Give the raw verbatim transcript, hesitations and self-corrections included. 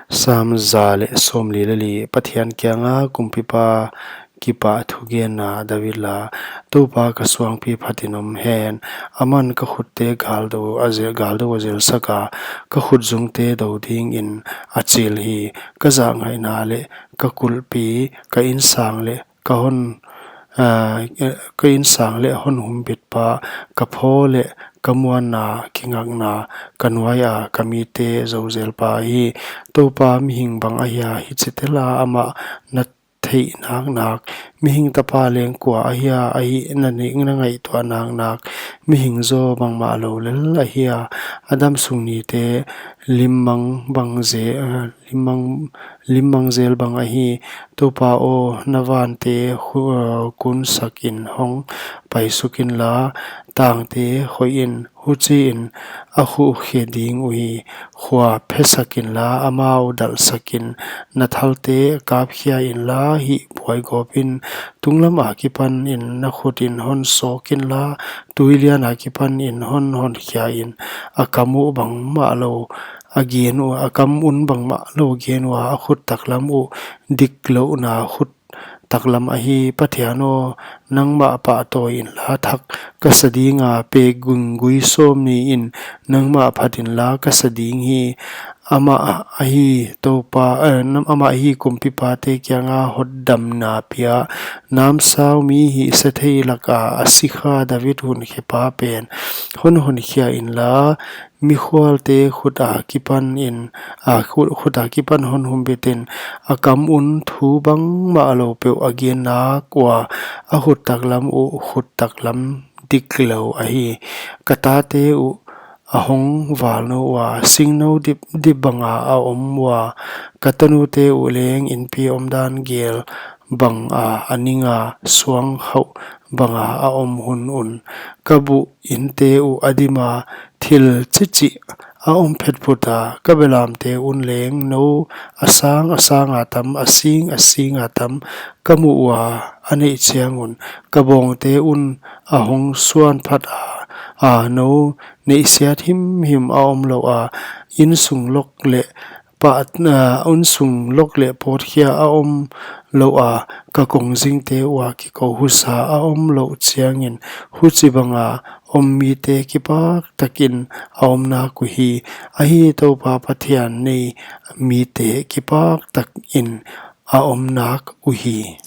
Sam za leh sawmli leh li. Pathian kianga Kumpipa kipah thugenna. David la. Toupa, ka suangpi phatin om hen. Aman ka khutte galdou a ze-, galdou a zelsak a, ka khutzungte dou dingin a chil hi. Ka zahngaihna leh ka kulhpi, ka insang leh ka hon, ah, ka insang leh hon humbitpa, ka phaw leh ka muanna, kingakna, ka nuaia ka mite zouzelpa hi. Toupa, mihing bang ahia hichi tela amah na theih naknak? Mihing tapa leng kua ahia, ahi na ning na ngaihtuah naknak? Mihing zaw bangmah lou lel ahia, a damsung nite limmang bang ze-, ah, limmang, limmang zel bang ahi. Toupa aw, na vante hu-, ah, kunsakin hong paisuk inla, tangte khoihin, huchiin a khuh khe ding uhi. Khua phesakin la, amau dalhsakin, na thalte kapkhia inla, hih buaigawpin. Tunglam akipanin na khutin hon sawk inla, tuilian akipanin hon honkhia in. A kam uh bangmah lou a gen ua, a kam un bangmah lou gen ua, a khut taklam uh diklouhna khut taklam ahi. Pathian aw, nangmah pahtawi inla, thak ka sa dinga, pek gunggui sawm niin nangmah phat inla ka sa ding hi. Amah ahi Toupa, eh, nam-, amah ahi Kumpipate kianga hotdamna pia. Namsau mi hihsethei laka a sikha David hunkhepa pen hon honkhia inla, mikhualte khut akipanin, a, khu-, khut akipan hon humbitin. A kam un thu bangmah lou peuh a gen nak ua, a khut taklam uh khut taklam diklou ahi. Ka tate uh a hong val nou ua, singnou dipdip banga a om ua, ka tanute uh leng inpi omdan gel banga a ninga, suangkhauh banga a om hun un. Ka buh inte uh a dima, thil chichih a om phetphut a, ka belamte un leng nou a sang a sanga tam, a sing a singa tam ka muh ua, a neih chiang un. Ka bawngte un a hong suan phat a, a nou neihsiat himhim a om lou a, insung lok leh pa-, ah, insung lok leh pawtkhia a om lou a, ka kongzingte ua kikou husa a om lou chiangin, huchibanga om mite kipaktakin a om nak uhi. Ahi Toupa Pathian nei mite kipaktakin a om nak uhi.